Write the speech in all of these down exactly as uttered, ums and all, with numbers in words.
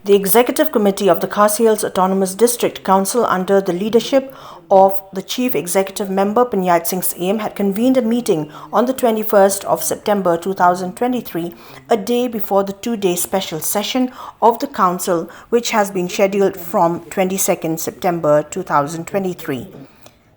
The Executive Committee of the Khasi Hills Autonomous District Council, under the leadership of the Chief Executive Member Panchayat Sing Syiem, had convened a meeting on the twenty-first of September two thousand twenty-three, a day before the two-day special session of the council, which has been scheduled from twenty-second September two thousand twenty-three.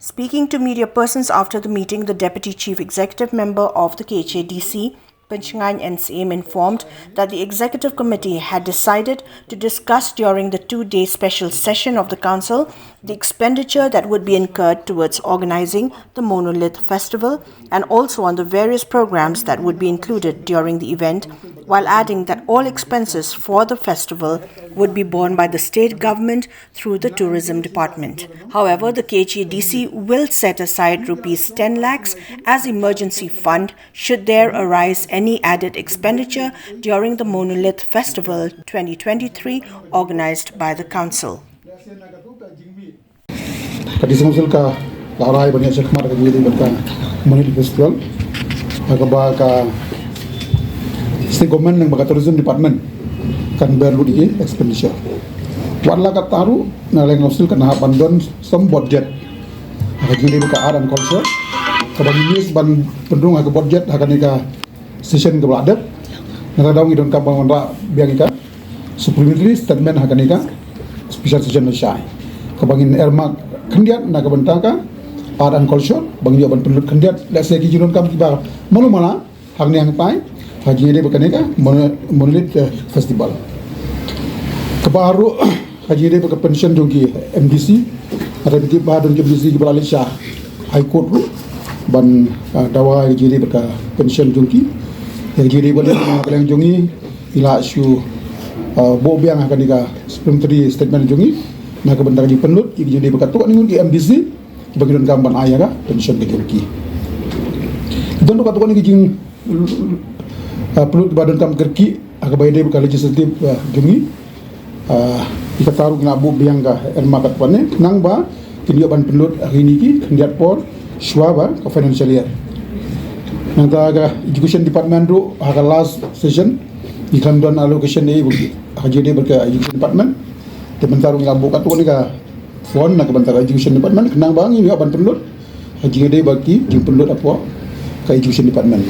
Speaking to media persons after the meeting, the Deputy Chief Executive Member of the K H A D C, Panchngaiñ N C M, informed that the Executive Committee had decided to discuss during the two-day special session of the council the expenditure that would be incurred towards organizing the Monolith Festival and also on the various programs that would be included during the event, while adding that all expenses for the festival would be borne by the state government through the tourism department. However, the K H A D C will set aside rupees ten lakhs as emergency fund should there arise any added expenditure during the Monolith Festival twenty twenty-three, organized by the council. Ka District Council ka la rai ban ïa shakmat ka jingïadei bad ka Monolith Festival. Ha kaba ka State Government lyngba ka Tourism Department kan bear lut ïa ki expenditure. Wat la katta ruh na ka liang ka Council kan hap ban don some budget ha ka jingïadei bad ka art and culture. Kaba ngi miss ban pynrung ha ka budget ha kane ka session kaba la dep. Nangta daw ngi donkam ban wanrah biang ïa ka supplementary statement ha kane ka special session lashai. Kaba ngin earmark khyndiat na ka bynta ka art and culture, ba ngin ïoh ban pynlut khyndiat, let's say, ki jingdonkam kiba malu mala, hangne hangtai, ha jingïadei bad kane ka Mono-, Monolith, eh, Festival. Kaba ruh ha jingïadei bad ka pension jong ki M D C, ha ka jingïadei bad ki M D C kiba la leit sha High Court ruh ban, ah, dawa ha jingïadei bad ka pension jong ki. Ha jingïadei bad ka liang jong ngi, ngi la shu, ah, buh biang ha kane ka supplementary statement jong ngi na ka bynta ka jingpynlut ïa ka jingïadei bad katto katne ngut ki M D C kiba ki donkam ban ai ïa ka pension ka jong ki. Don ruh katto katne ka jing, ah, pynlut ba donkam kyrkieh ha kaba ïadei bad ka legislative, ah, jong ngi. Ah, ïa kata ruh ngi la buh biang ka earmark katto katne, khnang ba kin ïoh ban pynlut ha kine ki khyndiat por shuwa ba ka financial year. Nangta ka Education Department ruh ha ka last session ngi khlem don allocation ei ha jingïadei bad ka Education Department. Te mynta ruh ngi la buh katto katne ka fund na ka bynta ka Education Department khnang ba ngin ïoh ban pynlut ha jingïadei bad ki jingpynlut hapoh ka Education Department.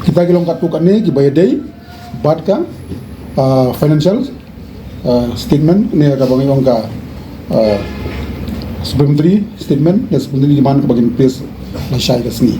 Kita ki long katto katne kiba ïadei bad ka, ah, financial, ah, statement ne kaba ngi ong ka, ah, supplementary statement ne supplementary demand kaba ngin pass lashai ka sngi.